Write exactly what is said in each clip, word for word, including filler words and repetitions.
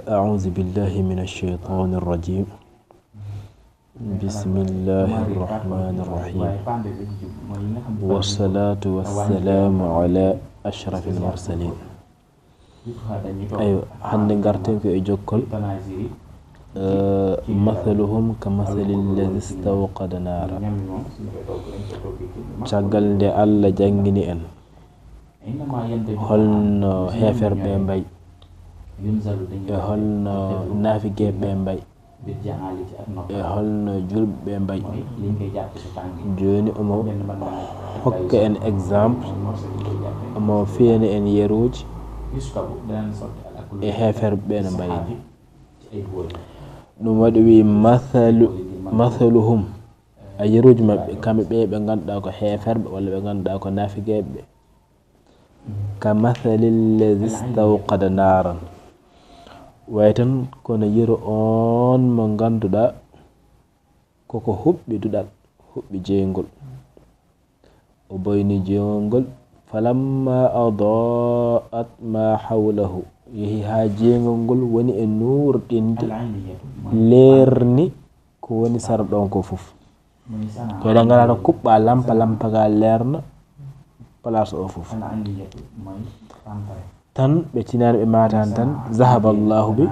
أعوذ بالله من الشيطان الرجيم. بسم الله الرحمن الرحيم. والصلاة والسلام على أشرف المرسلين. Eywa, hannde ngarten ko e jokkol. Eh, mathaluhum ka mathali llazi stawqada naara. Caggal nde Allah janngini en holno heeferɓe mbayi, e holno naafigeeɓe mbayi, e holno julɓe mbayi. Jooni omo hokka en exemple, omo fiyana en yeruuji e heeferɓe no mbayi ni. Ɗum waɗi wi mathalu, mathaluhum, a yeruuji maɓɓe, kamɓe ɓe ɓe ngannduɗaa ko heeferɓe walla ɓe ngannduɗaa ko naafigeeɓe. Ka mathali llazi stawqada naaran. Way tan kono yeru on mo ngannduɗaa koko huɓɓi duɗal, huɓɓi jeyngol. O boyni jeyngol ngol. Falamma adaa'at ma hawlahu. Yehi haa jeyngol ngol woni e nuurɗinde, leerni ko woni sara ɗon ko fof. To eɗen ngara no kuɓɓa lampa, lampa ga leerna place o fof. Tan ɓe tinani ɓe matani tan, zahaba Allahu bi,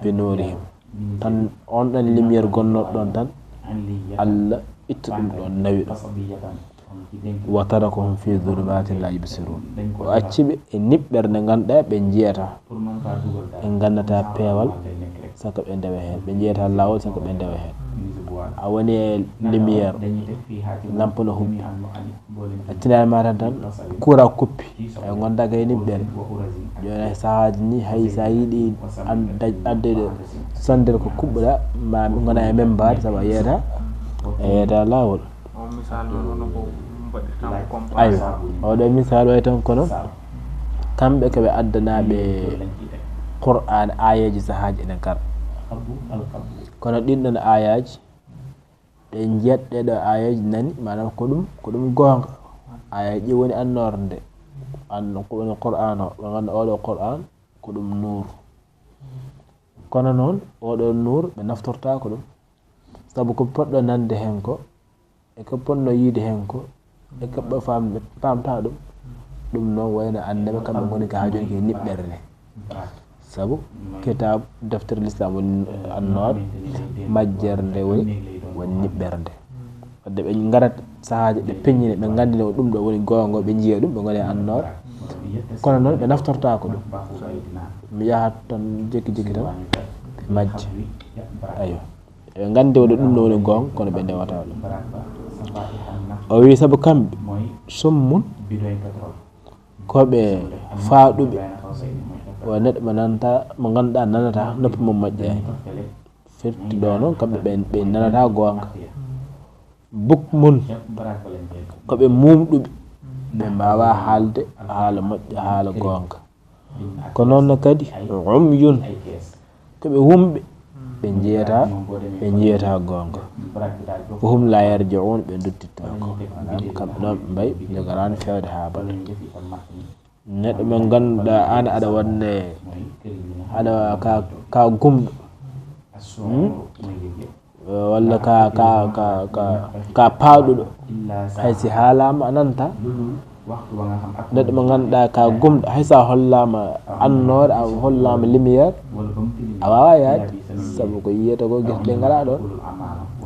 bi nurihim. Tan on ɗon lumière gonnoɗo ɗon tan, Allah itta ɗum ɗon, nawi ɗum. Wa tarakahum fi dhulumatin la yubsirun. O acci ɓe e niɓɓere nde ngannduɗaa ɓe njiyata. Ɓe nganndataa peewal, saka ɓe ndewa heen. Ɓe njiyata laawol, saka ɓe ndewa heen. A woni e lumière, lampe no huɓɓi. A tinani ma tan tan, courant kuppi. Ay ngonda kay niɓɓere. Jooni hay sahaaji ni, hay sa yiɗi an-, daj-, adde ɗo, sonder ko kuɓɓuɗa, ma ngona e même mbaadi, sabu a yeeta, a yeeta laawol. On misal noon hono ko mbaɗirtama comparaison. Aywa, oɗo misal way tan kono kamɓe ko ɓe addanaaɓe Qur'an, aayeeji sahaaji ene ngar. Kono ɗin ɗon aayaaji, ɗe njiyat ɗee ɗo aayeeji nani, maanaam ko ɗum, ko ɗum goonga. Aayeeji ɗi woni annoore nde. An-, ko woni Qur'an o, ɓe ngannda oɗo Qur'an ko ɗum nuur. Kono noon, oɗo nuur ɓe naftortaako ɗum. Sabu ko potɗo nande heen ko, e ko potno yiide heen ko, e ko ɓe faam-, ɓe paamta ɗum. Ɗum noon wayno annde ɓe kamɓe ngoni ko haa jooni ko e niɓɓere nde. Sabu kitaab, deftere Lislaam woni annoore, majjere nde woni, woni niɓɓere nde. Wadde ɓe ngarat sahaaji ɓe peññina, ɓe nganndina ko ɗum ɗo woni goonga, ɓe njiya ɗum, ɓe ngoni e annoore. Kono noon ɓe naftortaako ɗum. Mi yahat tan jekki jekki tan ɓe majja. Aywa. Ɓe nganndi wonde ɗum ɗo woni goonga, kono ɓe ndewata ɗum. O wi sabu kamɓe, summun, ko ɓe faaɗuɓe, o neɗɗo mo nanata, mo ngannduɗaa nanata, noppi mum moƴƴaani. Firti ɗo noon, kamɓe ɓe, ɓe nanata goonga. Bukmun, ko ɓe mumɗuɓe, ɓe mbaawa haalde haala moƴƴa, haala goonga. Ko noon ne kadi, umyun, ko ɓe wumɓe, ɓe njiyata, ɓe njiyata goonga. Wa hum la yarji'un, ɓe duttittaako. Maanaam, kamɓe noon ɓe mbayi, ɓe njogoraani feewde haa bada. Neɗɗo mo ngannduɗaa aan aɗa wonde, aɗa ka, ka gumɗo. Hmm? Walla ka, ka, ka, ka, ka paaɗuɗo. Hay si haalaama a nanta. Neɗɗo mo ngannduɗaa ka gumɗo, hay so a hollaama annoore, a hollaama lumière, a waawaa yaade. Sabu ko yiyata ko gerte ɗe ngalaa ɗoon.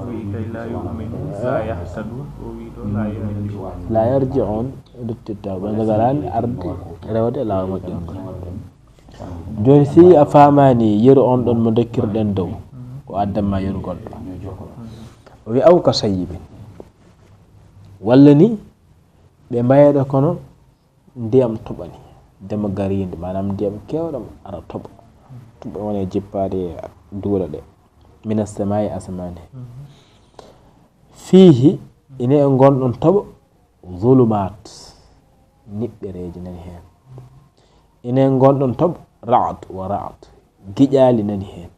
Wi kay la yu'minun, la yahtadun, o wi ɗo la yarji'un. La yarji'un. Duttitta, ɓe njogaraani arde rewde e laawol moƴƴol ngol. Jooni, si a faamaani yeru on ɗon mo dokkirɗen dow, o addan ma yeru goɗɗo. O wi, aw ka sayyibin. Walla ni, ɓe mbayɗo kono ndiyam toɓani, dema gariinde, maanaam ndiyam keewɗam ara toɓa. Toɓa woni e jippaade e duula ɗe. Mina samaa'i, asamaane. Fiihi, ine e ngon ɗon toɓo, zulumaat, niɓɓereeji nani heen. Ine ngon ɗon toɓo, ra'd wa ra'd, giƴaali nani heen.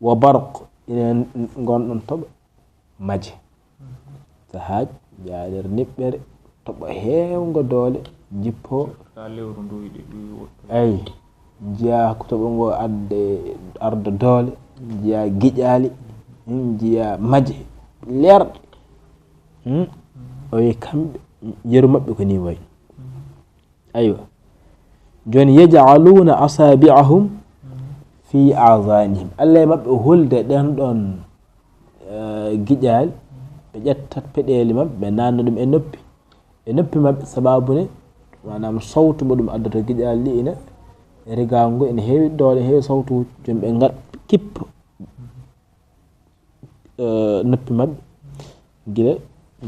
Wa barq, ine ngon ɗon toɓo, maje. Sahaaji, njaha nder niɓɓere, toɓo heewngo doole, jippoo. Ka lewru ndu yiɗi ɗum Eyi, njiya ko toɓo ngo arde, arda doole, njiya giƴaali, njiya maje leerɗe. Hmm? O wi kamɓe, yeru maɓɓe ko ni wayi. Aywa. Jooni, "Yaj'aluuna asaabi'ahum fi aazaanihim." Allah e maɓɓe hulde ɗen ɗon, eh, giƴaali, ɓe ƴettat peɗeeli maɓɓe, ɓe naanna ɗum e noppi. E noppi maɓɓe, sababu ne, maanaam sawtu mo ɗum addata giƴaali ɗi ina rigaango, ina heewi doole, heewi sawtu, jooni ɓe ngaɗ kippa, eh, noppi maɓɓe, gila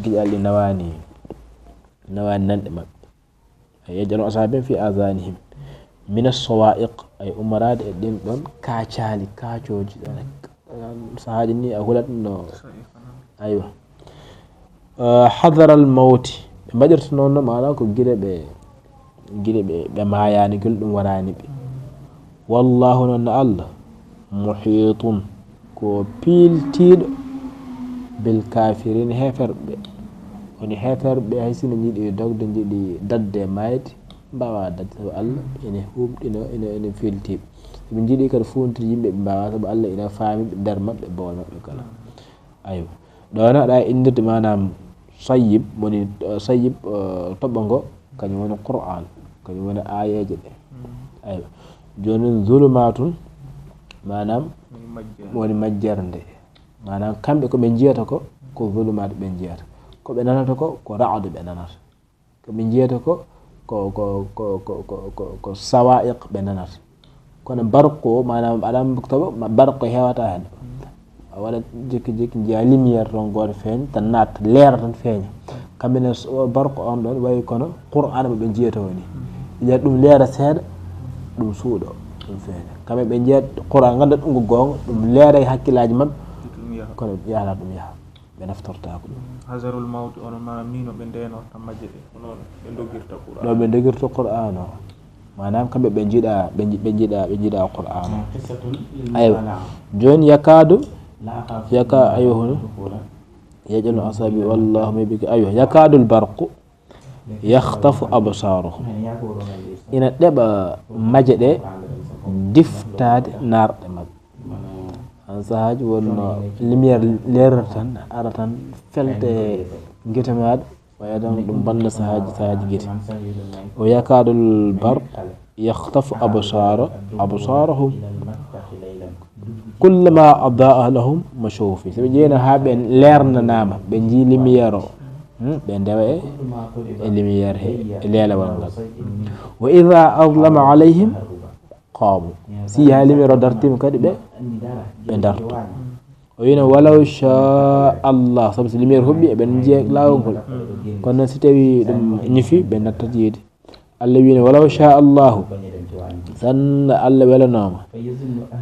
giƴaali ɗi nawaani, nawaani nanɗe maɓɓe. Ay, yaj'aluuna asaabi'ahum fi aazaanihim mina sawaa'iq, ay, ummoraade e ɗin ɗon kaacaali, kaacooji, sahaaji ni a hulat no, aywa. Eh, hadaral mawti, ɓe mbaɗirta noon no, maanaam ko gila ɓe, gila ɓe, ɓe maayaani, gila ɗum waraani ɓe. Wallaahu, noon no Allah, muhiitun, ko piiltiiɗo, bil kaafiriina, heeferɓe. Woni heeferɓe, hay si no njiɗi dogde, njiɗi dadde e maayde, mbaawaa dadde, sabu Allah ene huumɗinoo, ene, ene fiiltii ɓe. Si ɓe njiɗi kadi fuuntude yimɓe, ɓe mbaawaa, sabu Allah ina faami ɓe, nder maɓɓe, boowal maɓɓe kala. Aywa. Ɗo no aɗa inndirde, maanaam, sayyib, woni, eh, sayyib, eh, toɓo ngo, kañum woni Qur'aan, kañum woni aayeeje ɗe. Aywa. Jooni, zulumaatun, maanaam, woni majjere nde. Maanaam, kamɓe ko ɓe njiyata ko, ko zulumaat ɓe njiyata. Ko ɓe nanata ko, ko ra'du ɓe nanata. Ko ɓe njiyata ko, ko, ko sawaa'iq ɓe nanata. Kono barqu o, maanaam, aɗa anndi ko tawa, ma-, barqu heewata heen. A waɗa jikki jikki njiya lumière toon gooto feeñ, tan naat, leera tan feeña. Kamɓe ne, so, o barqu on ɗon wayi kono Qur'aana mo ɓe njiyata o ni. Njiya ɗum leera seeɗa, ɗum suuɗo, ɗum feeña. Kamɓe ɓe njiya Qur'aana, ngannda ɗum ko goonga, ɗum leera e hakkillaaji maɓɓe, kono yaha ɗum yaha. Ɓe naftortaako ɗum. Hazarul mawti, ono ma miino ɓe ndeenorta majje ɗe, ko noon ɓe ndogirta Qur'aan. Ɗo ɓe ndogirta Qur'aan o. Maanaam kamɓe ɓe njiɗa, ɓe nji-, ɓe njiɗa, ɓe njiɗa Qur'aan o. Aywa. Jooni yakaadu, yaka-, aywa hono. Yaj'aluuna asaabi'ahum, wallaahu ma bika, aywa. Yakaadul barqu yakhtafu absaarahum. Ina ɗeɓa majje ɗe diftaade naarɗe maɓɓe. Aan sahaaji wonno lumière leerata tan, ara tan felte gite maaɗa, waya tan ɗum bonna sahaaji, sahaaji gite. O yakaadul barqu yakhtafu absaara-, absaarahum. Kullamaa adaa'a lahum mashaw fiihi. So ɓe ƴeewno haa ɓe leernanaama, ɓe njii lumière o, hmm, ɓe ndewa e, e lumière he, e leelewal ngal. Wa idhaa azlama alayhim qaamu. Si haa lumière o dartiima kadi ɓe, ɓe ndarto. O wiino, "Walaw shaa Allah", sabu so lumière huɓɓi, eɓen njiya laawol ngol. Kono noon si tawii ɗum ñifi, ɓe nattat yiide. Allah wiino, "Walaw shaa Allahu", sinno Allah welanooma,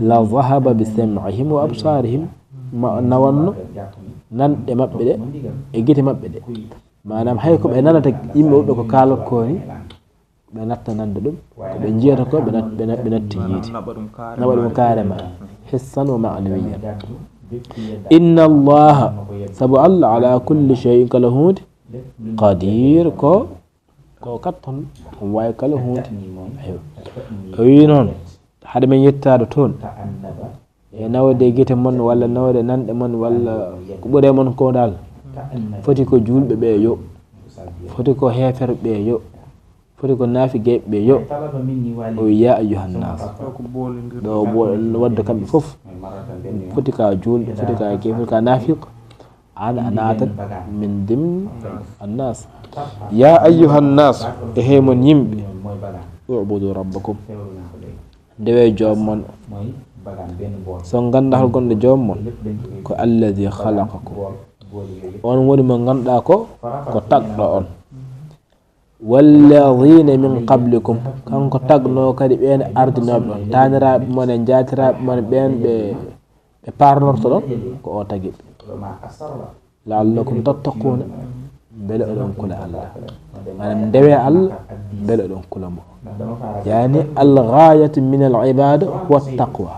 "la zahaba bi sam'ihim wa absaarihim", ma o nawonno nanɗe maɓɓe ɗe e gite maɓɓe ɗe. Maanaam hay ko ɓe nanata yimɓe woɓɓe ko kaalata ko ni, ɓe natta nande ɗum. Ko ɓe njiyata ko, ɓe nat-, ɓe nat-, ɓe natti yiide. Naɓa ɗum kaare ma, hissan wa ma'nawiyyan. Inna Allaha, sabu Allah, ala kulli shay'in, kala huunde, qadir, ko, ko kattan, omo waawi kala huunde. Aywa. O wii noon, hade men yettaade toon, e nawde e gite mon, walla nawde nanɗe mon, walla ko ɓuri e mon ko dal, foti ko juulɓe ɓe yo, foti ko heeferɓe ɓe yo, foti ko naafiqeeɓe ɓe yo. O wi, "Ya ayyuhan nas." Ɗo o ɓo-, wadde kamɓe fof, foti ka juulɗo, foti ka ke-, foti ka naafiq, aan a naatat min dimni annas. "Ya ayyuhan nas", e hey mon yimɓe, "u'budu rabbakum." Ndewe joom mon. So nganndaa hol gonɗo joom mon, ko alladhi khalaqakum. On woni mo ngannduɗaa ko, ko tagɗo on. Walladhina min qablikum, kanko tagnoo kadi ɓeen ardinooɓe on, taaniraaɓe mon e njaatiraaɓe mon ɓeen ɓe, ɓe paarnortoɗon, ko o tagi ɓe. La'allakum tattaquuna, mbele oɗon kula Allah. Maanaam, ndewe Allah, mbele oɗon kula mo. Yani, al-ghayatu min al-ibada huwa taqwa.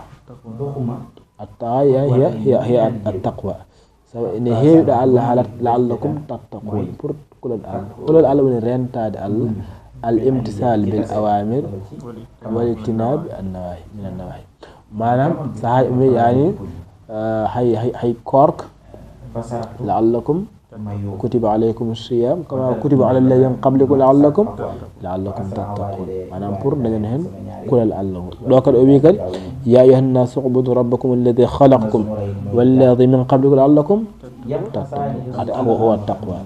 At-ghaya hiya, hiya, hiya at-taqwa. Sabu ene heewi ɗo Allah haalat, "La'allakum tattaquun." Pour kulol Allah. Kulol Allah woni rentaade Allah, الامتثال بالأوامر والاجتناب النواهي من النواهي. Maanaam, so hay mi yani, eh, hay, hay, hay koorka, لعلكم كتب عليكم الصيام كما كتب على الذين من قبلكم لعلكم لعلكم تتقون. Maanaam, pour dañen heen kulol Allah ngol. Ɗo kadi o wi kadi, يا أيها الناس اعبدوا ربكم الذي خلقكم والذي من قبلكم لعلكم تتقون. Hade هو هو التقوى.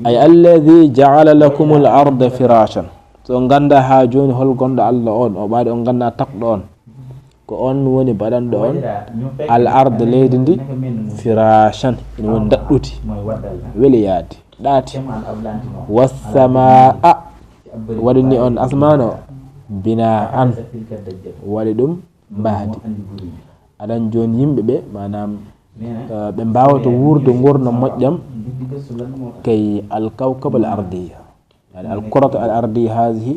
أي الذي جعل لكم الأرض فراشا. So on nganndaa haa jooni hol gonɗo Allah on, o ɓaade on nganndaa takɗo on. Ko on woni baɗanɗo on الأرض, leydi ndi, فراشا, ina woni daɗɗuti, weli yaade, ɗaati. والسماء, waɗani on asmaan o, بناء, waɗi ɗum mahdi. Aɗan jooni yimɓe ɓe, maanaam, eh, ɓe mbaawata wuurde nguurndam moƴƴam, kay الكوكب الأرضي. Yani, الكرة الأرضية هذه,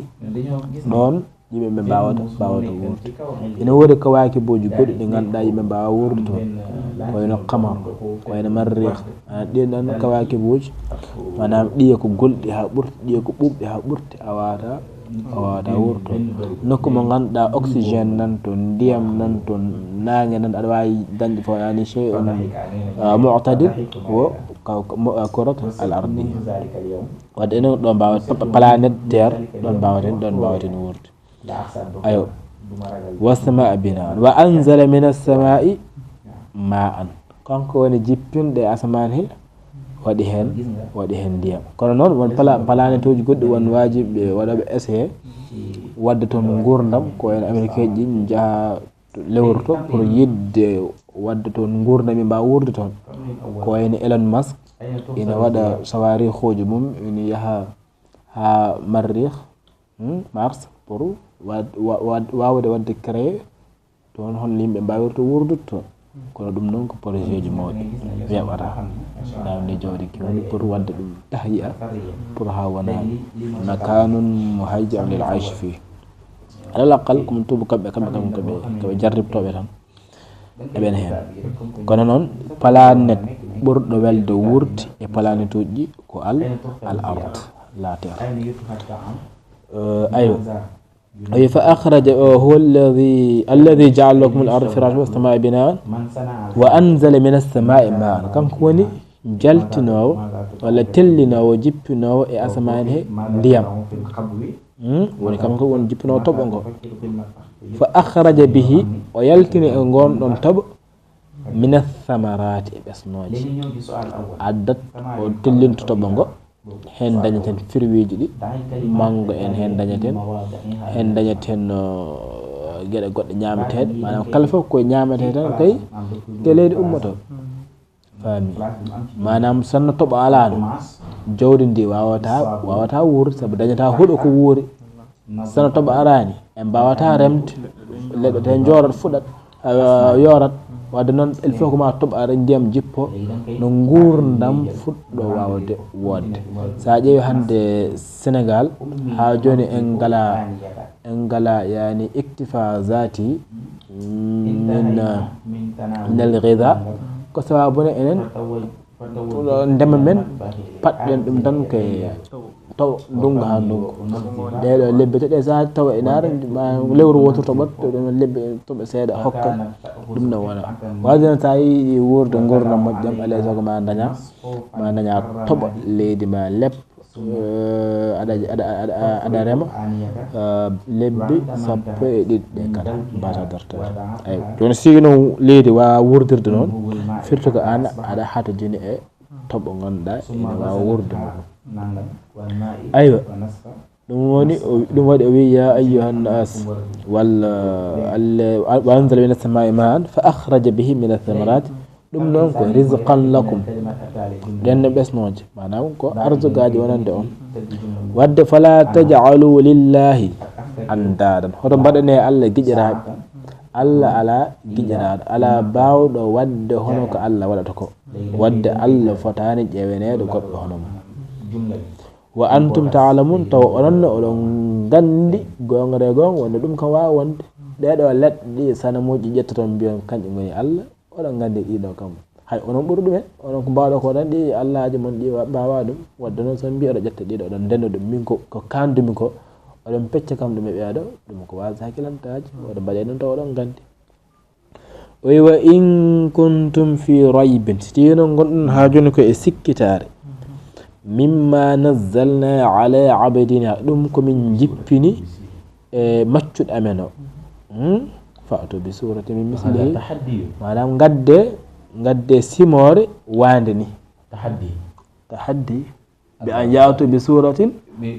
ɗoon yimɓe ɓe mbaawata, mbaawata wuurde. Ina woodi kawaakibuuji goɗɗi ɗi ngannduɗaa yimɓe mbaawaa wuurde toon. Ko wayno qamar, ko wayno marriix. Ah, ɗiin ɗoon kawaakibuuji, maanaam, ɗiye ko golɗi haa ɓurti, ɗiye ko ɓuuɓɗi haa ɓurti, a waawataa, a waawataa wuurde toon. Nokku mo ngannduɗaa oxygène nan toon, ndiyam nan toon, naange nan, aɗa waawi dañde fof, yani, شيء, ah, معتدل, ko ka-, ka-, mo-, ah, كرة الأرضية. Wadde enen ɗo mbaawa pa-, pa-, planète Terre, ɗon mbaawaten, ɗon mbaawaten wuurde. Ayo. والسماء بناء. وأنزل من السماء ماء. Kanko woni jippinɗo e asamaan he, waɗi heen, waɗi heen ndiyam. Kono noon, won pla-, planète uji goɗɗi, won waajibɓe waɗooɓe essai, wadde toon nguurndam, ko en Amérique ji, njaha lewru to pour yiɗde wadde toon nguurndam, ɓe mbaawa wuurde toon. Ko wayno Elon Musk, ina waɗa sawaariixuuji mum, ina yaha haa marriix, hmm, Mars, pour wa-, wa-, wa-, waawde waɗde créer toon hol yimɓe mbaawirta wuurdude toon. Kono ɗum noon ko projet ji mawɗi, weeɓata. Daawnde jawdi ki woni pour waɗde ɗum tahyi'a, pour haa wona مكان مهيأ للعيش فيه. Alal aqal, ko ɗum tuubu kamɓe, kamɓe, kamɓe, ko ɓe, ko ɓe jarribtooɓe tan. Eɓen heen. Kono noon, planète ɓurɗo welde wuurde e planète uji ɗi ko al, al ard, la terre. Eh, aywa. O wi, فأخرج, eh, هو الذي، الذي جعل لكم الأرض فراشا والسماء بناء وأنزل من السماء ماء. Kanko woni jaltinoowo walla tellinoowo, jippinoowo e asamaan he ndiyam. Hmm? Woni kanko woni jippinoowo toɓo ngo. فأخرج به, o yaltini e ngoon ɗoon toɓo, من الثمرات, e ɓesnooje. Addat, o tellinto toɓo ngo, heen dañaten firwiiji ɗi, manngo en heen dañaten, heen dañaten, uh, geɗe goɗɗe ñaameteeɗe, maanaam kala fof ko ñaametee tan kay, e leydi ummotoo. Faami. Maanaam, sinno toɓo alaano, jawdi ndi waawataa, waawataa wuurde, sabu dañataa huɗo ko wuuri. Sinno toɓo araani, en mbaawataa remde, leɗɗe ɗe njoorat, fuɗat, eh, yoorat. Wadde noon, il faut que ma toɓo ara, ndiyam jippo, no nguurndam fuɗɗo waawde woodde. So a ƴeewi hannde Senegaal, haa jooni en ngalaa, en ngalaa, yani, iktifa zati, min, min al ghidha. Ko sababu ne enen, ndema men, paɗɗen ɗum tan ke taw ndunngu haa ndunngu. Ɗee ɗoo lebbi tati, so a tawa e naare, ma lewru wooto toɓat, ɗum lebbi toɓa seeɗa hokka, ɗum no wona. Waɗde noon, so a yiɗi wuurde nguurndam moƴƴam, alaa e sago ma daña, ma daña toɓo leydi ma leb. Eh, aɗa, aɗa, aɗa, aɗa rema, eh, lebbi sappo e ɗiɗi ɗe kala, mbasa dartoore. Eyi, jooni, si noon leydi waawa wuurdirde noon, firti ko aan aɗa hatojini e toɓo ngannduɗaa ene waawa wuurde mo ɗum. Aywa, ɗum woni, o, ɗum waɗi o wi, يا أيها الناس, walla, Allah, وأنزل من السماء ماء فأخرج به من الثمرات. Ɗum noon ko رزقا لكم. Ɗeen no ɓesnooje, maanaam ko arzugaaji wonande on. Wadde فلا تجعلوا لله أندادا. Hoto mbaɗanee Allah giƴiraaɓe. Allah alaa giƴiraaɗo, alaa baawɗo waɗde hono ko Allah waɗata ko. Wadde Allah fotaani ƴeewaneede goɗɗo hono mum. وأنتم تعلمون, tawa onon ne oɗon nganndi, goonga e goonga, wonde ɗum kam waawa wonde. Ɗee ɗoo leɗɗe ɗi sanamuuji ƴettoton mbiyon kañƴe ngoni Allah, oɗon nganndi ɗii ɗoo kam. Hay onon ɓuri ɗumen, onon ko mbaawɗo ko waɗan ɗi allaaji mon ɗi wa-, mbaawaa ɗum. Wadde noon so on mbii oɗo ƴetta ɗiɗo, oɗon ndeno ɗum. Min ko, ko kaandumi ko, oɗon pecca kam ɗum e ɓeeɗo, ɗum ko waasde hakkilantaaji, oɗon mbaɗe noon tawa oɗon nganndi. O wi, "Wa in kuntum fi raybin", si tawii noon ngonɗon haa jooni ko e sikkitaare, "mimma nazzalna ala abdina", ɗum ko min njippini e maccuɗo amen o. Hmm? "Fa'tu bi surati min mislihi." Maanaam ngadde, ngadde simoore waande ni. Tahaddi. Tahaddi. "Bi an ya'tu bi suratin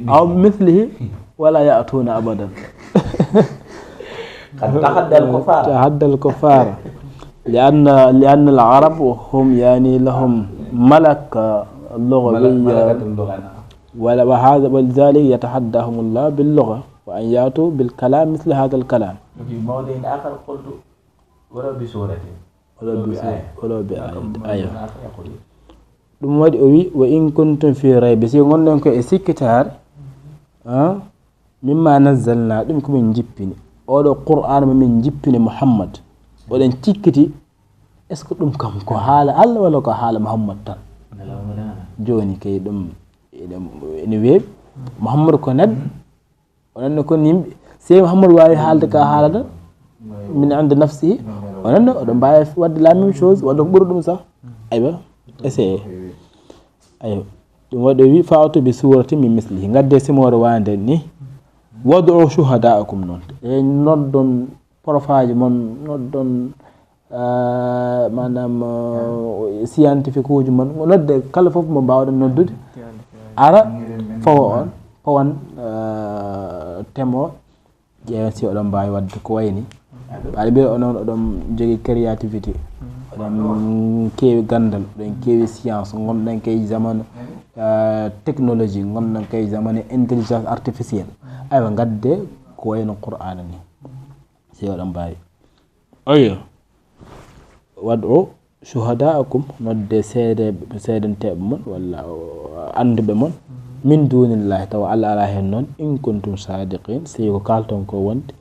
aw mislihi wala ya'tuna abadan." قد تحدى الكفار. تحدى الكفار. لأن، لأن العرب هم، يعني، لهم ملكة لغوية. ملكة اللغة، نعم. ولا، وهذا، ولذلك يتحداهم الله باللغة، وأن يأتوا بالكلام مثل هذا الكلام. وفي موضع آخر قلت: "ولو بسورة". ولو بسورة، ولو بآية. Ɗum waɗi o wi, "Wa in kuntum fi raybi", si ngonɗon ko e sikkitaare, ah, "mimma nazzalna", ɗum ko min njippini. Oɗo Qur'aan mo min njippini Muhammad. Oɗon cikkiti, est-ce que ɗum kam ko haala Allah walla ko haala Muhammad tan? Jooni kay ɗum ene, ene weeɓi. Muhammad ko neɗɗo. Onon ne kon yimɓe, sey Muhammad waawi haalde ka haalata, min inde nafsihi. Onon ne, oɗon mbaawi waɗde la même chose, walla ko ɓuri ɗum sax. Aywa, essayez. Aywa. Ɗum waɗi o wi, "Fa'tu bi surati min mislihi." Ngadde simoore waande ni. "Wad'u shuhada'akum", noon. E noddon profaaji mon, noddon, ah, maanaam, ah, scientifique uji mon, nodde kala fof mo mbaawɗon noddude. Ara fawa on, pawan, ah, temo, ƴeewen si oɗon mbaawi waɗde ko wayni. Mbaɗa mbiya onon oɗon jogii créativité. Oɗon keewi ganndal, oɗon keewi science, ngonɗon kay zamanu, ah, technologie, ngonɗon kay zamanu intelligence artificielle. Aywa, ngadde ko wayno Qur'aana ni. Si oɗon mbaawi. Aywa. "Wad'u shuhada'akum", nodde seedeeɓe, seedenteeɓe mon, walla, o, annduɓe mon, "min dunillahi", tawa Allah alaa heen noon, "in kuntum sadiqin", si ko kaalton ko wonde,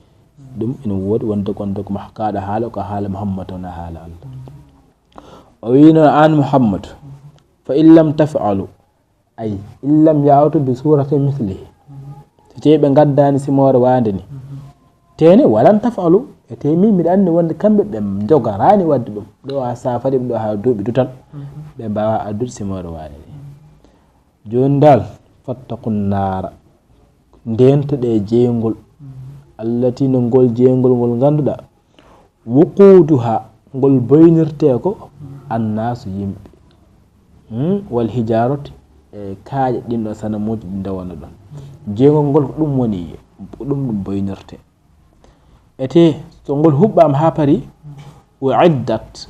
ɗum ina woodi, wonde ko, wonde ko mah-, kaaɗa haala, ko haala Muhammad, wona haala Allah. O wi noon, aan Muhammad, "Fa in lam taf'alu", Ay, "in lam ya'tu bi surati mislihi." So tawii ɓe ngaddaani simoore waande ni. Tene, "walan taf'alu." E tawii min miɗa anndi wonde kamɓe ɓe njogaraani waɗde ɗum. Ɗo haa safari ɗum ɗo haa duuɓi dutal. Ɓe mbaawaa addude simoore waande ni. Jooni dal, "fattaqun naara." Ndento ɗe jeyngol. Allati no ngol jeyngol ngol ngannduɗaa. Wuquuduha, ngol boynirtee ko annaasu yimɓe. Hmm? Wal hijaarati, e kaaƴe ɗin ɗo sanamuuji ɗi ndewono ɗon. Jeyngol ngol ko ɗum woni, ko ɗum ɗum boynirtee. Ete, so ngol huɓɓaama haa parii, uiddat,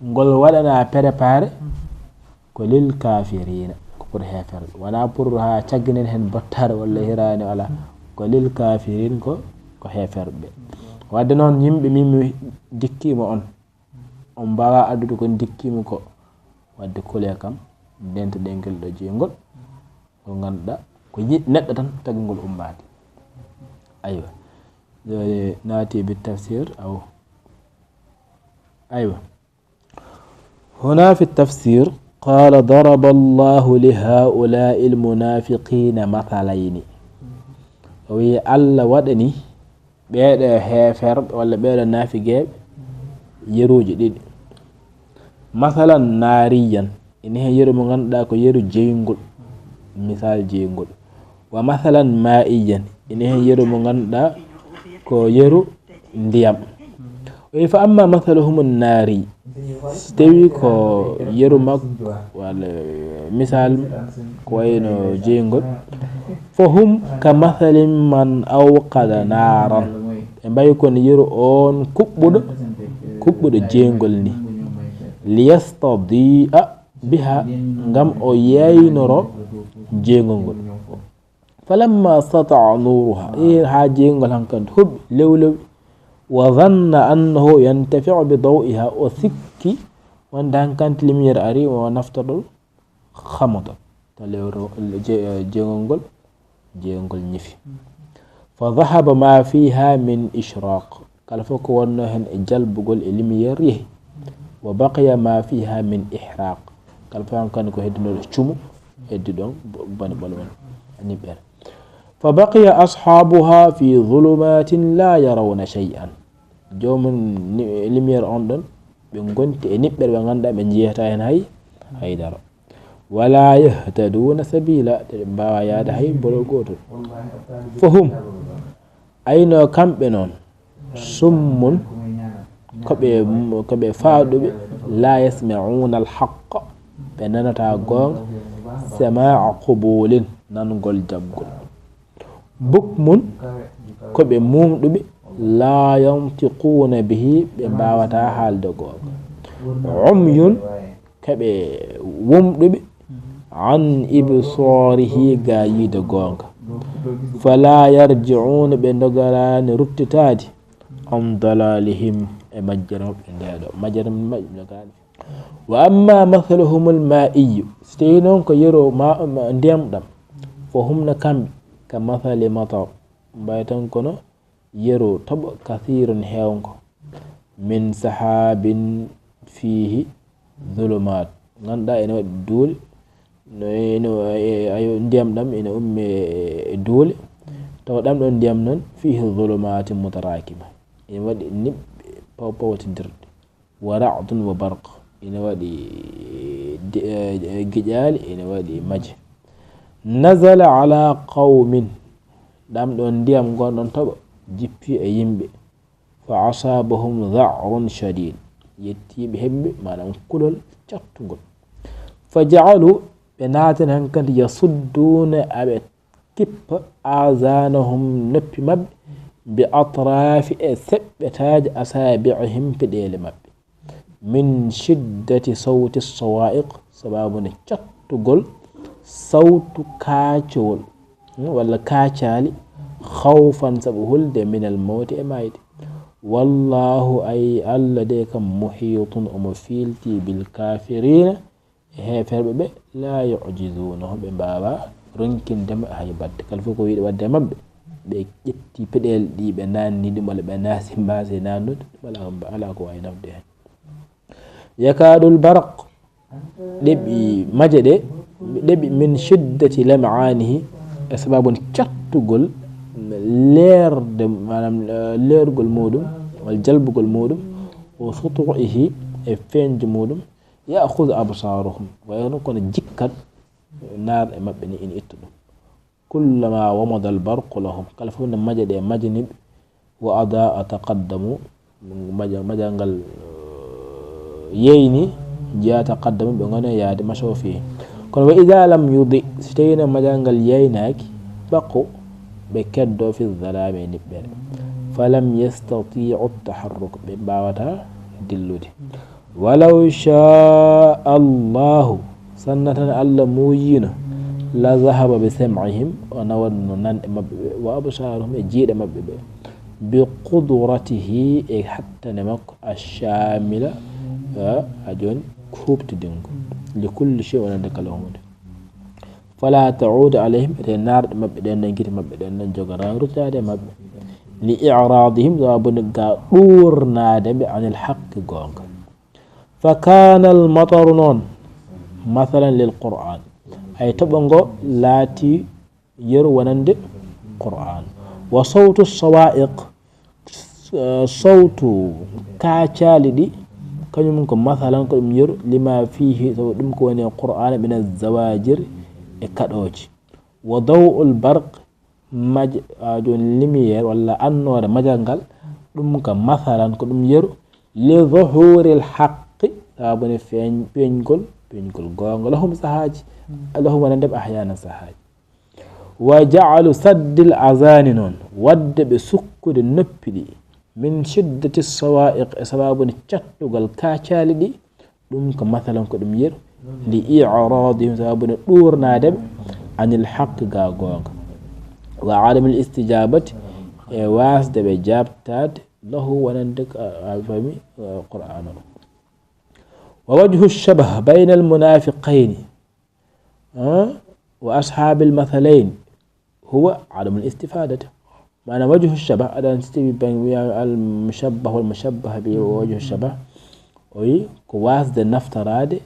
ngol waɗanaa préparé, ko lil kafirina, ko pour heeferɓe. Wonaa pour haa cagginen heen bottaare walla hiraani, alaa. Ko lil kafirin, ko, ko heeferɓe. Wadde noon, yimɓe min mi ndikkii mo on, on mbaawaa addude ko ndikkii mo ko. Wadde kulee kam, ndento ɗen ngel ɗo jeyngol, ngol ngannduɗaa, ko yi-, neɗɗo tan tagi ngol ummaade. Aywa. Jooni naati bi tafsir, aw. Aywa. Huna fi tafsir, qala, "Daraba Allahu li haula'i almunafiqina mathalayni." O wi Allah waɗani ɓeeɗo heeferɓe walla ɓeeɗo naafigeeɓe yeruuji ɗiɗi. Mathalan nariyan, ina heen yeru mo ngannduɗaa ko yeru jeyngol, misal jeyngol. Wa mathalan ma'iyan, ina heen yeru mo ngannduɗaa ko yeru ndiyam. O wi, "Fa amma mathaluhum nari", so tawii ko yeru makko, walla misal ko wayno jeyngol, "fa hum ka mathali man awqada naran", ɓe mbayi kono yeru on kuɓɓuɗo, kuɓɓuɗo jeyngol ni, "liyastadi'a biha", ngam o yeynoro jeyngol ngol. "Falamma stata'a nuruha", e haa jeyngol hankadi huɓɓi lewlewi, "wa dhanna annahu yantafi'u bi daw'iha", o sikki wonde hankadi lumière ari, o naftorto, "khamata", taw lewru, je-, jeyngol ngol, jeyngol ngol ñifi. "Fa dhahaba ma fiha min ishraq", kala fof ko wonno heen e jalbugol e lumière yehi. وبقي ما فيها من إحراق. Kala fewndo kan ko hedduno ɗo cumu, heddi ɗon bo-, bone ɓolwon, niɓɓere. فبقي أصحابها في ظلمات لا يرون شيئا. Joomum ni-, lumière on ɗon, ɓe ngonti e niɓɓere ɓe ngannduɗaa ɓe njiyataa heen hay, hay dara. ولا يهتدون سبيلا, te ɓe mbaawaa yahde hay bolo gootol. فهم, ayno kamɓe noon, summun, ko ɓe, ko ɓe faaɗuɓe, لا يسمعون الحق, ɓe nanataa goonga, سماع قبول, nanngol jaɓgol. بكم, ko ɓe muumɗuɓe, لا ينطقون به, ɓe mbaawataa haalde goonga. عمي, ko ɓe wumɗuɓe, عن إبصاره, gaa yiide goonga. فلا يرجعون, ɓe ndogaraani ruttitaade, عن ضلالهم, e majjere maɓɓe ndee ɗoo. Majjere maɓɓe ndee ɗoo. وأما مثلهم المائي, so tawii noon ko yeru ma, ma, ndiyam ɗam, فهم, no kamɓe, كمثل مطر, mbayi tan kono yeru toɓo, كثير, heewngo, من سحاب فيه ظلمات, ngannduɗaa ene waɗi duule, no, ene, e, ayo, ndiyam ɗam ene ummi e, e duule, tawa ɗam ɗon ndiyam noon, فيه ظلمات متراكمة, ene waɗi niɓɓe paw-, pawtindirɗe. ورعد وبرق, ene waɗi de-, e, e, giƴaali, ene waɗi maje. نزل على قوم, ɗam ɗon ndiyam ngon ɗon toɓo jippi e yimɓe. فأصابهم ذعر شديد, yettiiɓe heɓɓe, maanaam kulol cattungol. فجعلوا, ɓe naatani hankadi, يصدون, aɓe kippa, آذانهم, noppi maɓɓe, بأطراف, e seɓɓetaaji, أصابعهم, peɗeeli maɓɓe. من شدة صوت الصواعق, sabaabu nde cattugol sawtu kaacowol, hmm, walla kaacaali, خوفا, sabu hulde, من الموت, e maayde. والله, ay Alla de kam, محيط, omo fiilti, بالكافرين, e heeferɓe ɓe, لا يعجزونه, ɓe mbaawaa ronkinde mo hay batte. Kala fof ko yiɗi waɗde e maɓɓe, ɓe ƴetti peɗeeli ɗi, ɓe naanni ɗum, walla ɓe naasi mbaase naannude, wala ko mba-, alaa ko waawi nafde heen. يكاد البرق, ɗeɓi maje ɗe, ɗeɓi, من شدة لمعانه, e sababu cattugol leerde, maanaam, eh, leergol muuɗum, walla jalbugol muuɗum, وسطوعه, e feeñde muuɗum, يأخذ أبصارهم, wayno kono jikkat naarɗe maɓɓe ni ina itta ɗum. كلما ومض البرق لهم, kala fof nde maje ɗe majani ɓe, وأضاء تقدموا, maja-, majal ngal, eh, yeyni, njiya تقدموا, ɓe ngona yaade مشوا فيه. Kono وإذا لم يضئ, so tawii no majal ngal yeynaaki, بقوا, ɓe keddoo في الظلام, e niɓɓere. فلم يستطيعوا التحرك, ɓe mbaawataa dillude. ولو شاء الله, sinno tan Alla muuyiino, لذهب بسمعهم, o nawatno nanɗe maɓɓe ɓe, وأبصارهم, e jiyɗe maɓɓe ɓe, بقدرته, e hattane makko, الشاملة, a, a jooni, huuɓtidingo, لكل شيء, wonande kala huunde. فلا تعود عليهم, ete naarɗe maɓɓe ɗen, gite maɓɓe ɗen, jogataa ruttaade e maɓɓe, لإعراضهم, sababu nde ga ɗuurnaade ɓe, عن الحق, goonga. فكان المطر, noon, مثلا للقرآن, ay toɓo ngo laati yeru wonande Qur'an. وصوت الصواعق, s-, sawtu kaacaali ɗi, kañum ko, مثلا, ko ɗum yeru, لما فيه, sabu ɗum ko woni e Qur'an, من الزواجر, e kaɗooji. وضوء البرق, maj-, a, jooni lumière walla annoore majal ngal, ɗum ko, مثلا, ko ɗum yeru, لظهور الحق, sababu ne feeñ-, feeñgol, feeñgol goonga, لهم, sahaaji, لهم, wonande ɓe, أحيانا, sahaaji. وجعل سد الأذان, noon, waɗde ɓe sukkude noppi ɗi, من شدة الصواعق, e sababu ne cattugal kaacaali ɗi, ɗum ko, مثلا, ko ɗum yeru, لإعراضهم, sababu ne ɗuurnaade ɓe, عن الحق, ga goonga. وعدم الاستجابة, e waasde ɓe jaabtaade, له, wonande ko, a, a faami, eh, Qur'an o. ووجه الشبه بين المنافقين, ah, وأصحاب المثلين هو عدم الاستفادة. Maanaam, وجه الشبه, aɗa anndi, so tawii bang-, wiyaa المشبه والمشبه به ووجه الشبه, O wi ko wasde naftoraade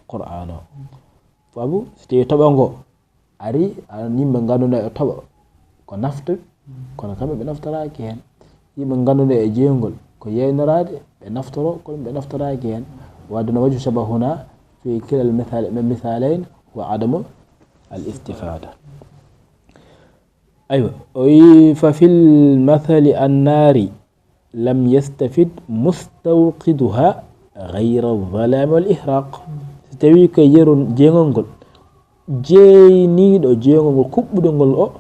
Qur'an o. Sabu so tawi toɓo ngo ari, aɗa yimɓe ngannduɗaa e toɓo ko naftuɓe, kono kamɓe ɓe naftoraaki heen. Yimɓe ngannduɗaa e jeeyngol ko yeeynoraade, ɓe naftoro, kono ɓe naftoraaki heen. Wadde no wajhu shabahuna fi kilal misal-, misalayn wa adamu al istifada. Aywa, o wi fa fil mathali annaari lam yastafid mustawqiduha ghayra zalami wal ihraq. So tawi ko yeru jeeyngol ngol, jeeyniiɗo jeeyngol ngol, kuɓɓuɗo ngol o,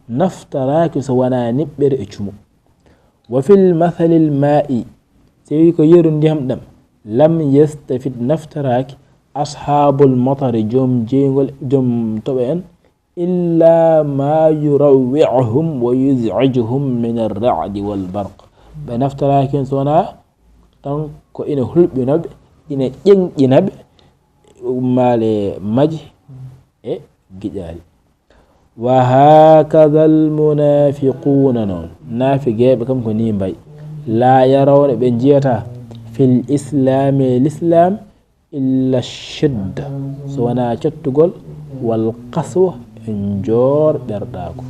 naftaraaki so wonaa niɓɓere e cumu. Wa fil mathalil ma'i, so tawi ko yeru ndiyam ɗam, lam yastafid, naftaraaki, ashabul matari, joom jeeyngol, joom toɓo en, illa ma yurawwi'uhum wa yuz'ijuhum min ar-ra'di wal barq. Ɓe naftaraaki heen so wonaa tan ko ina hulɓina ɓe, ina ƴeŋƴina ɓe, ummaale maji e giƴaali. Wa hakadha al munafiquna, noon naafigeeɓe kam ko nii mbayi. La yarawna, ɓe njiyata, fil islami, l'islam, illa shidda, so wonaa cottugol, wal qaswa, e njoorɗerɗaaku.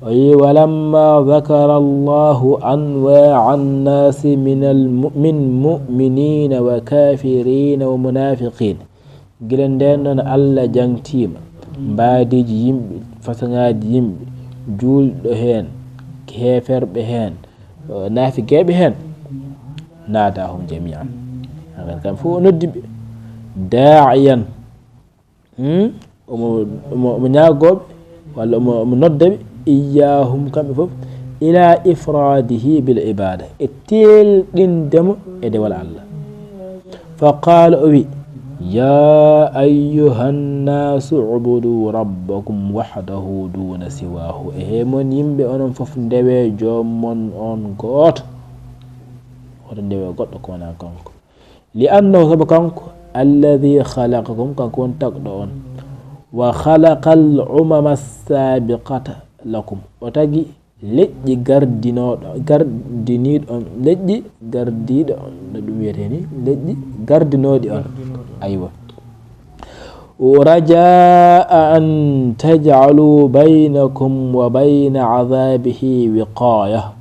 O wi, walamma dhakara Allahu anwaa annaasi min al mu-, min mu'minina wa kafirina wa munafiqin. Gila ndeen noon Allah jangtiima mbaadiiji yimɓe, fasoŋaaji yimɓe, juulɗo heen, heeferɓe heen, naafigeeɓe heen, naadahum jami'an. Hagan kam fof o noddi ɓe. Daa'iyan, hmm? Omo, omo, omo ñaagooɓe, walla omo, omo nodda ɓe, iyyahum, kamɓe fof, ila ifradihi bil ibada, e teelɗinde mo e dewal Allah. Fa qaala, o wi, ya ayyuhan nasu ubudu rabbakum wahdahu duna siwahu. E he mon yimɓe, onon fof ndewe joom mon on gooto. Hoto ndewe goɗɗo ko wonaa kanko. Li annahu, sabu kanko, alladhi khalaqakum, kanko woni tagɗo on. Wa khalaqal umama sabiqata lakum. O tagi leƴƴi gardinooɗo, gardiniiɗo on, leƴƴi gardiiɗo on, no ɗum wiyetee ni? Leƴƴi gardinooɗi on. Aywa. Rajaa an taj'alu baynakum wa bayna adhabihi wiqaya.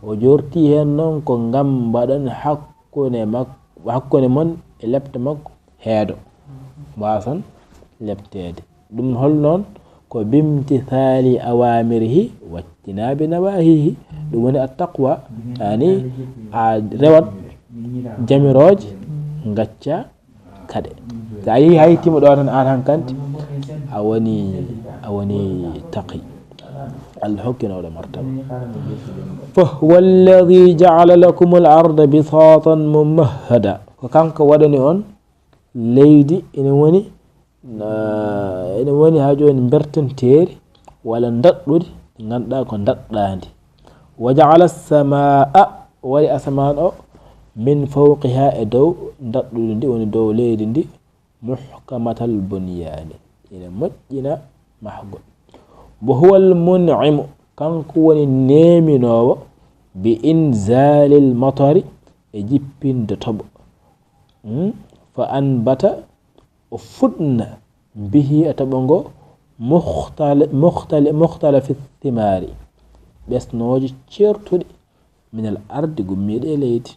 O jorti heen noon ko ngam mbaɗon hakkunde mak-, hakkunde mon e lepte makko heedo. Waason lepteede. Ɗum hol noon? Ko bimtithali awamirihi wajtinabi nawahihi. Ɗum woni attaqwa. Yani a rewat jamirooje, ngacca kaɗe. So a yii hay timo ɗo tan, aan hankanti a woni, a woni taqi. Allah hokkino oɗo martaba. Fa huwa alladhi ja'ala lakum al-arda bisatan mumahhada. Ko kanko waɗani on leydi ina woni, na, ina woni haa jooni mbertenteeri walla ndaɗɗudi, ngannduɗaa ko ndaɗɗaandi. Wa ja'ala as-samaa'a, o waɗi asamaan o, min fawqiha, e dow ndaɗɗudi ndi, woni dow leydi ndi, muhkamatal bunyaani, ina moƴƴina mahgol. Wa huwa al-mun'imu, kanko woni neeminoowo, bi inzaalil matari, e jippinde toɓo. Hmm? Fa anbata, o fuɗna, bihi, e toɓo ngo, mukhtali-, mukhtali-, mukhtalafi thimaari, ɓesnooje ceertuɗe, minal ardi, gummiiɗe e leydi.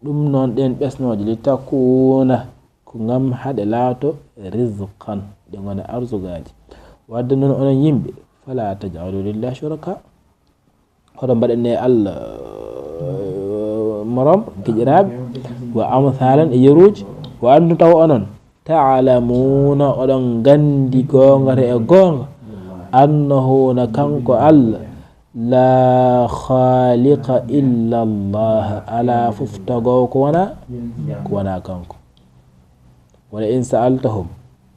Ɗum noon, ɗeen ɓesnooje, li takuuna, ko ngam haɗe laato rizqan, ɗe ngona arzugaaji. Wadde noon, onon yimɓe, fala taj'alu lillahi shuraka, hoto mbaɗane Allah, eh, morom, giƴiraaɓe, wa amthalan, e yeruuji, wa antum, tawa onon, ta'lamuna, oɗon nganndi goonga e goonga, annahu, na kanko Allah, la khaliqa illa Allah, alaa fof tagoowo ko wonaa, ko wonaa kanko. Wala in sa'altahum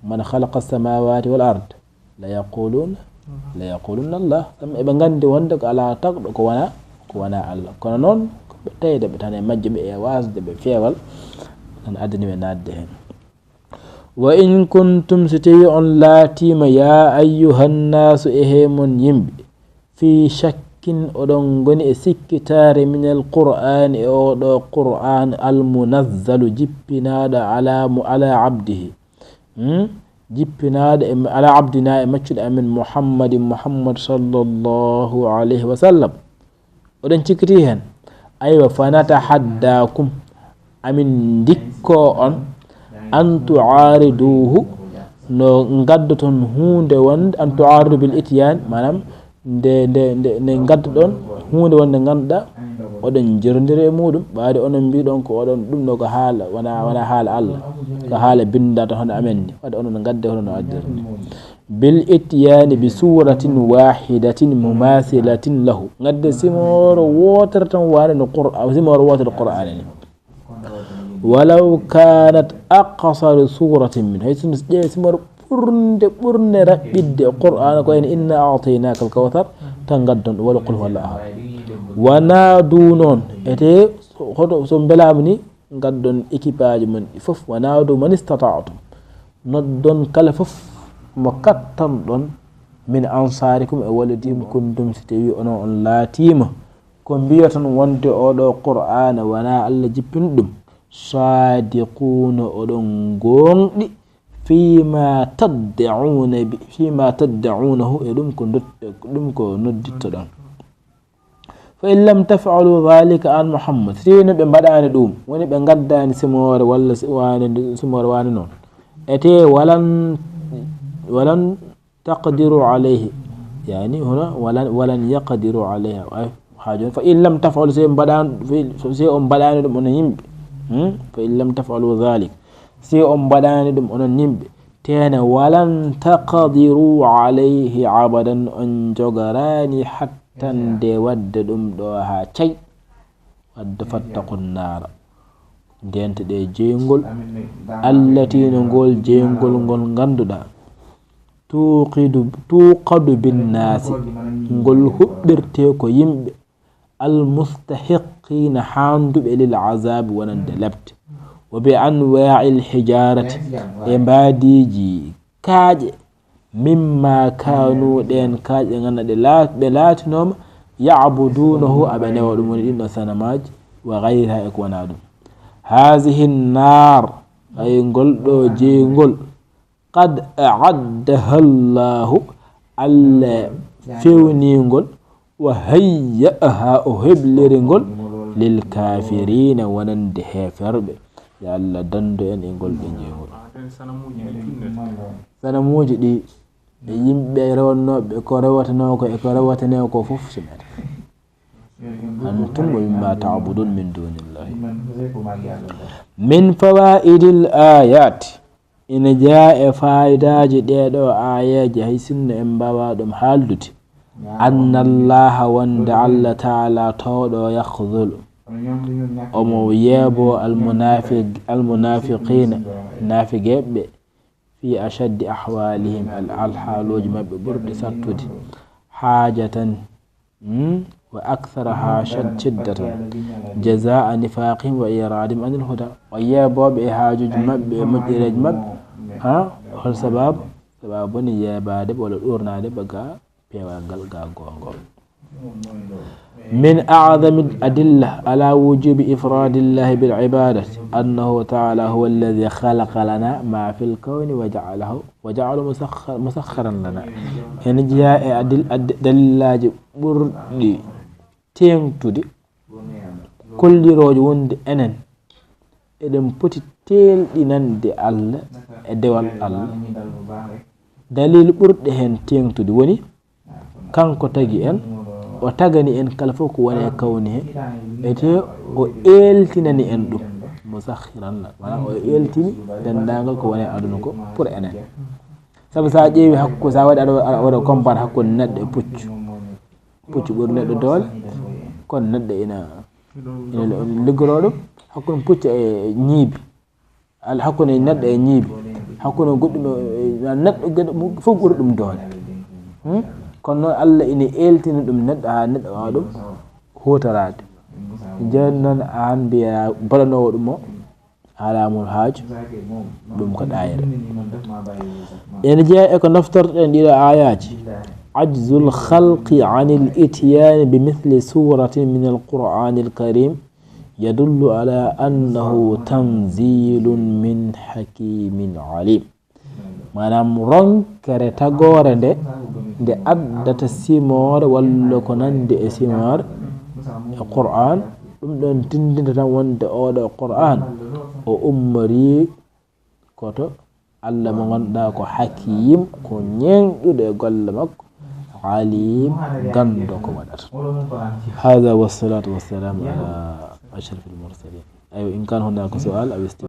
man khalaqa as-samawati wal ard la yaquluna, la yaquluna Allah. Sabu eɓe nganndi wonde ko alaa tagɗo ko wonaa, ko wonaa Allah. Kono noon, ko ɓe tawde ɓe tan e majje, ɓe e waasde ɓe feewal, tan addani ɓe naatde heen. Wa in kuntum, so tawi on laatiima, ya ayyuhan nasu, e he mon yimɓe, fi shakk, shakkin, oɗon ngoni e sikkitaare, minal Qur'aani, e oo ɗoo Qur'aan, al munazzalu, jippinaaɗo, ala mu-, ala abdihi. Hmm? Jippinaaɗo e, ala abdina, e maccuɗo amen Muhammadin, Muhammad sallallahu alayhi wa sallam. Oɗon cikkiti heen? Aywa, fa natahaddaakum, amin ndikkoo on, an tu'aariduuhu, no ngaddoton huunde wonde, an tu'aaridu bil ityaan, maanaam, nde, nde, nde, nde ngaddoɗon huunde wonde ngannduɗaa oɗon njorondiri e muɗum, ɓaade onon mbiɗon ko oɗon, ɗum ɗo ko haala, wona, wona haala Allah, ko haala binndaɗo hono amen ni, wadde onon ngadde hono no addirni. Bil ityaani bi suuratin waahidatin mumaasilatin lahu. Ngadde simooro wootere tan wano no Qur'a-, simooro wootere Qur'aana ni. Walaw kaanat aqsara suuratin min. Hay sinno ƴeewe simooro ɓurnde, ɓurnde raɓɓiɗde Qur'aana ko en inna a'taynaaka al-kawthar, tan ngaddon ɗum, wala qul huwallahu ahad. Wonaa ɗum noon, ete hoto so mbelaama ni, ngaddon ekipaaji mon ɗi fof, wonaa ɗum, man istata'tum, noddon kala fof mo kattanɗon, min ansaarikum, e waladikum, kuntum, si tawii onon on laatiima, ko mbiyaton wonde oo ɗoo Qur'aana wonaa Allah jippini ɗum, saadiquuna, oɗon gooŋɗi, fiima tad'uuna bi, fiima tad'uunahu, e ɗum ko ndot-, ɗum ko noddittoɗon. Fa in lam taf'alu dhalika, an Muhammad, si tawii no ɓe mbaɗaani ɗum, woni ɓe ngaddaani simoore walla si-, waane nde, simoore waane noon, ete walan, walan taqdiru alayhi, yani hono walan, walan yaqdiru alayha. Ay, haa jooni, fa in lam taf'alu, si on mbaɗaani, si on mbaɗaani ɗum onon yimɓe, hmm? Fa in lam taf'alu dhalik, si on mbaɗaani ɗum onon yimɓe, teene walan taqdiru alayhi abadan, on njogaraani hattande waɗde ɗum ɗo haa cay. Wadde fattaqu nnaara, ndente ɗe jeyngol, allati, no ngol jeyngol ngol ngannduɗaa, tuuqidu, tuuqadu binnaasi, ngol huɓɓirte ko yimɓe, almustahiqqiina, haanduɓe, lil azaabi, wonande lepte, wa bi anwaa'il hijaarati, e mbaadiiji kaaƴe, mimma kaanu, ɗeen kaaƴe ngannduɗaa ɗe laat-, ɓe laatinooma, ya'buduunahu, aɓe newa ɗum, woni ɗin ɗo sanamaaji, wa gayriha, e ko wonaa ɗum. Haadihi nnaar, ay ngol ɗo jeyngol, qad a'addaha Allaahu, Allah fewnii ngol, wa hayya'aha, o hebliri ngol, lil kaafiriina, wonande heeferɓe. Yo Allah dandu en e ngol ɗo jeyngol. Sanamuuji ɗi e yimɓe rewannooɓe, ko rewatanoo ko e ko rewatanoo ko fof si men. Antum wa mimma ta'budun min dunillahi. Min fawaa'idil aayaati. Ina jeyaa e faayidaaji ɗee ɗoo aayeeje, hay sinno en mbaawaa ɗum haaldude. Anna Allaha, wonde Allah Taala toowɗo, yakhdulu, omo yeeboo almunaafiq-, almunaafiqiina, naafigeeɓe, fi ashaddi ahwaalihim, al-, alhaalooji maɓɓe ɓurɗi sattude, haajatan, hmm, wa aktharaha shad-, shiddatan, jazaa nifaaqihim wa i'raadihim anil huda. O yeebooɓe e haajuuji maɓɓe, e moƴƴereeji maɓɓe. Ha? Hol sabaabu? Sabaabu woni yeebaade ɓe walla ɗuurnaade ɓe ga peewal ngal, ga goongol. Min a'zami adilla ala wujubi ifradillahi bil ibadati annahu taala huwa alladhi khalaqa lana ma fil kawni wa ja'alahu wa ja'ala musakhkhar-, musakhkharan lana. Ene jeyaa e adil-, ad-, dalillaaji ɓurɗi teeŋtude, kollirooji wonde enen eɗen poti teelɗinande Allah e dewal Allah. Dalil ɓurɗe heen teeŋtude woni, kanko tagi en, o tagani en kala fof ko woni e kawni he, ete o eeltinani en ɗum. Musakhiran la, maanaam o eeltini denndaangal ko woni e aduna ko pour enen. Sabu so a ƴeewi hakku-, so a waɗi aɗa, aɗa waɗa compare hakkunde neɗɗo e puccu. Puccu ɓuri neɗɗo doole, kono neɗɗo ina, ina liggoroo ɗum. Hakkunde puccu e ñiibi, al-, hakkunde neɗɗo e ñiibi, hakkunde goɗɗum e, e neɗɗo, geɗe mum fof ɓuri ɗum doole. Hmm? Kono noon Allah ina eeltina ɗum neɗɗo, haa neɗɗo waawa ɗum huutoraade. Jooni noon aan mbiyaa baɗanoowo ɗum o, alaa mo haaju, ɗum ko ɗaayre. Ene jeyaa e ko naftortoɗen ɗiɗo aayaaji. عجز الخلق عن الإتيان بمثل سورة من القرآن الكريم يدل على أنه تنزيل من حكيم عليم. Maanaam, ronkere tagoore nde, nde addata simoore walla ko nandi e simoore e Qur'aan, ɗum ɗon tindinta tan wonde oɗo Qur'aan o ummorii koto Allah mo ngannduɗaa ko Hakiim, ko ñeeñɗuɗo e golle makko, Aliim, ganndo ko waɗata. هذا والصلاة والسلام على أشرف المرسلين. Aywa, in kaan hunaaka su'aal, a westi.